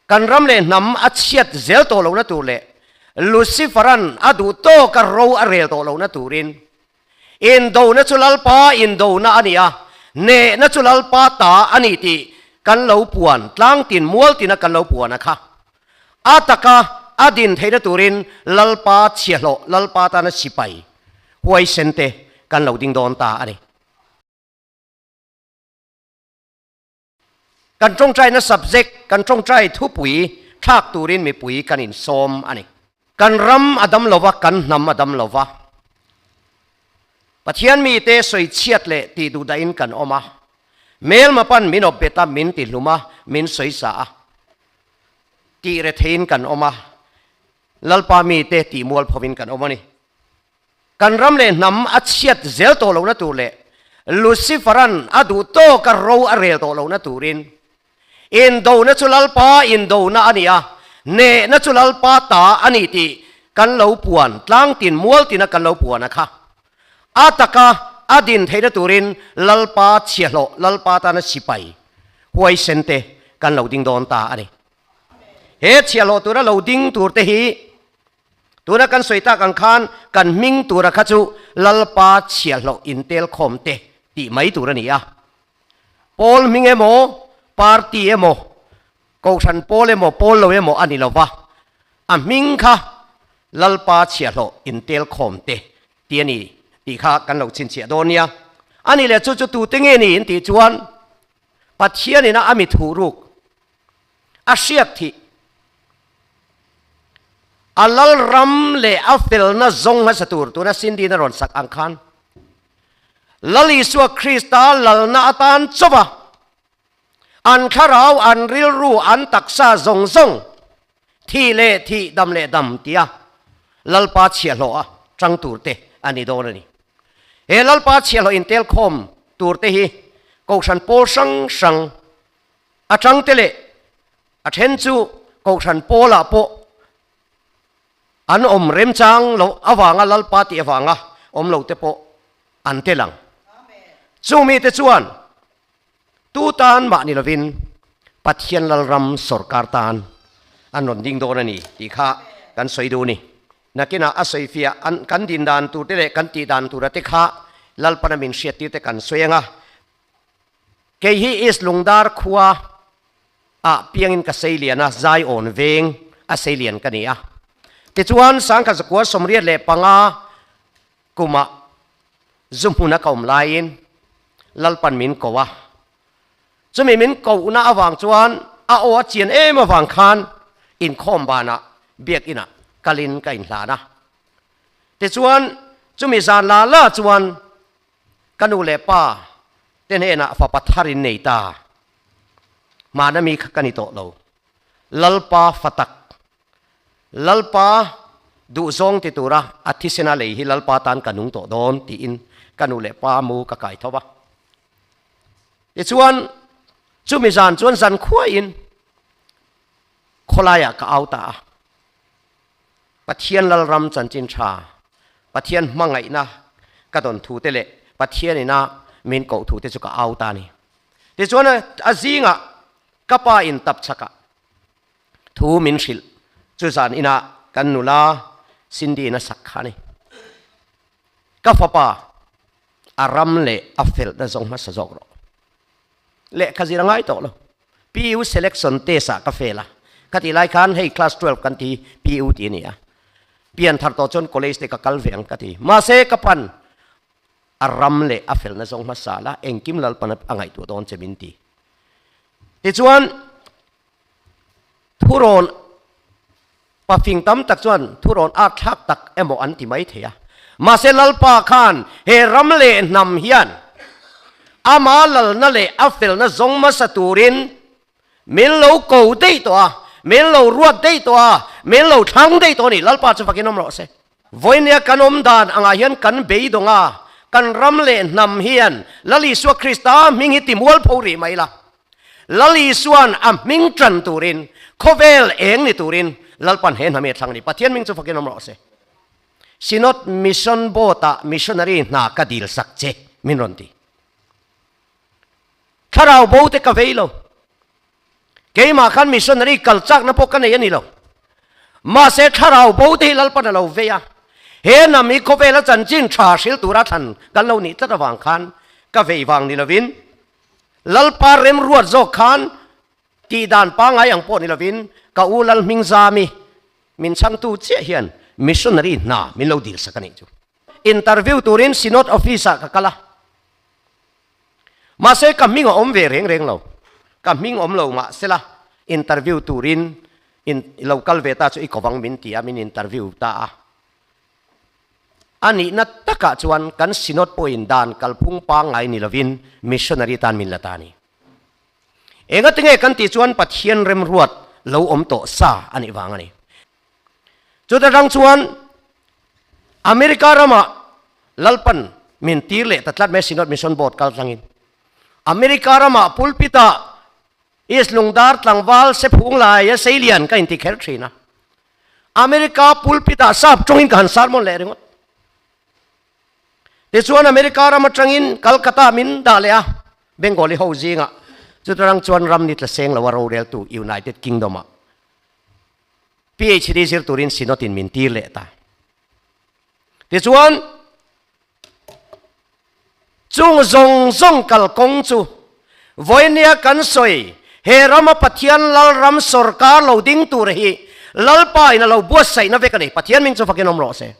Kan ram leh hnam a chhiat zel tawh lohna tur leh Lucifer-a'n a duh tawka ro a rel tawh lohna turin indona chu Lalpa indona a ni a, hnehna chu Lalpa ta a ni tih kan lo puan tlangtin mualtina kan lo puan a kha. A taka a din theihna turin Lalpa chhiahhlawh, Lalpa tana sipai huaisen te kan lo ding dawn ta a ni. Kan tawngtaina subject, kan tawngtai thupui thlak turin mipui kan insawm a ni. Kan ram a dam lova, kan hnam a dam lova. Pathian mite sawi chhiat leh tih duh dahin kan awm a. Hmelma pan min awp bet a, min ti hlum a, min sawi sa a. Tih retheiin kan awm a. Lalpa mite tih mual phovin kan awm a ni. Kan ram leh hnam a chhiat zel tawh lohna tur leh Lucifer-a'n a duh tawka ro a rel tawh lohna turin indona chu Lalpa indona a ni a, hnehna chu Lalpa ta a ni tih kan lo puan tlangtin mualtina kan lo puan a kha. A taka a din theihna turin Lalpa chhiahhlawh, Lalpa tana sipai huaisen te kan lo ding dawn ta a ni. He chhiahhlawh tura lo ding turte hi Tuna kan sawi tak ang khan kan hming tura kha chu Lalpa chhiahhlawh intelkhawm te tih mai tur a ni a. Pawl hming emaw, party emaw, kohhran pawl emaw, pawl lo emaw a ni lo va, a hming kha Lalpa chhiahhlawh intelkhawm te tih a ni tih kha kan lo chhinchhiah dawn nia. A nih leh chu chu tute nge ni in tih chuan Pathianin a a mi thuhruk a hriat thih. A lalram leh a felna zawng hmasa tur tuna Cindy na rawn sak ang khan Lal Isua Krista lalna atan chauh a, an thlarau, an rilru, an taksa zawng zawng thih leh thih, dam leh dam tia Lalpa chhiahhlawh a tang tur te a ni dawn a ni. He Lalpa chhiahhlawh intelkhawm tur te hi Kohhran pawl hrang hrang A tangte leh a then chu Kohhran pawlah pawh an awm remchang loh avanga Lalpa tih avanga awm lo te pawh an tel ang. Chu mite chuan tu tan mah ni lovin Pathian Lalram sawrkar tan an rawn ding dawn a ni tih kha kan sawi duh a ni. Nakinah a sawifiah an kan din dan tur te leh kan tih dan tura te kha Lalpana min hriattir te kan sawi ang a. Kei hi East Lungdar khua ah piangin ka seilian a, Zion veng a seilian ka ni a. Tichuan Sangkhat zakua 85 kumah zu hmuna ka awm laiin Lalpan min ko a. Chumi min kohna avang chuan a aw a chian em avang khan inkhawm banah biakinah kalin ka inhlan a. Tichuan chumi zan la la chuan Ka nu leh pa te hnenah fapa thar in nei ta. Hmana mi kha ka ni tawh lo. Lalpa fa tak, Lalpa duhzawng ti tura a thisena lei hi Lalpa tan ka nung tawh dawn tiin ka nu leh pa mu ka kai tho va. Tichuan, chumi zan chuan zan khuaiin khawlaiah ka au ta a. Pathian Lalram chanchin tha, Pathian hmangaihna ka dawn thu te leh Pathian ina min koh thu te chu ka au ta a ni. Tichuan a zingah ka pa in tap chakah thu min hrilh chu zan inah kan nula Cindy in a sak kha a ni. Ka fapa a ram leh a felna zawng hmasa zawk rawh. Lehkha zir a ngai tawh lo. PU selection test ah ka fail a, ka tih lai khan hei class 12 kan ti PU tih a ni a, pian thar tawh chuan college te ka kal ve ang ka ti. Mahse ka pan a ram leh a felna zawng hmasa la engkim Lalpan a ngaihtuah dawn che min ti. Tichuan thurawn pafing tam tak chuan thurawn art thlak tak emaw an ti mai thei a. Mahse Lalpa khan he ram leh hnam hian ama lalna leh a felna zawng hmasa turin min lo ko daih tawh a, min lo ruat daih tawh a, min lo thlang daih tawh a ni. Lalpa chu fakin awm rawh se. Vawinia kan awm dan angah hian kan beidawng a, kan ram leh hnam hian Lal Isua Krista hming hi ti mualpho rih mai la. Lal Isua'n a hming tan turin, khawvel eng ni turin Lalpan he hnam hi a thlang a ni. Pathian hming chu fakin awm rawh se. Synod Mission Board-ah missionary hna ka dil sak che, min rawn ti. Thlarau bo te ka vei lo. Keimah khan missionary kal chakna pawh ka nei a ni lo. Mahse thlarau bo te hi Lalpan a lo vei a, he hnam hi khawvela chanchin tha hril tura thlan kan lo nih tlat avang khan ka vei vang ni lovin Lalpa remruat zawk khan tih dan pangngai ang pawh ni lovin ka u Lalhmingzami min chhangtu chiah hian missionary hna min lo dilsak a nih chu. Interview turin Synod office ah ka kal a. Mahse ka hming a awm ve reng reng lo. Ka hming awm lo mahsela interview turin in lo kal ve ta chu i kovang min ti a, min interview ta a. A nihna takah chuan kan Synod pawhin dan kalphung pangngai ni lovin missionary tan min la ta a ni. Engatinge kan tih chuan Pathian remruat lo awm tawh sa a nih vang a ni. Chuta tang chuan America ramah Lalpan min tir leh ta tlat mai Synod Mission Board kal tlangin. America ramah pulpit-ah East Lungdar tlangval Sephung lai a Seilian ka inti kher thin a. America pulpit-ah sap tawngin ka han sermon leh ringawt. Tichuan America ram atangin Calcutta min dah leh a, Bengali ho zingah. Chuta rang chuan ram ni tla seng lo a roreltu United Kingdom-ah PhD zir turin Synod-in min tir leh ta. Tichuan, chung zawng zawng kalkawng chu vawinia kan sawi he rama Pathian Lalram sawrkar lo ding tur hi Lalpa in a lo buatsaihna vek a ni. Pathian ming chu fakin awm rawh se.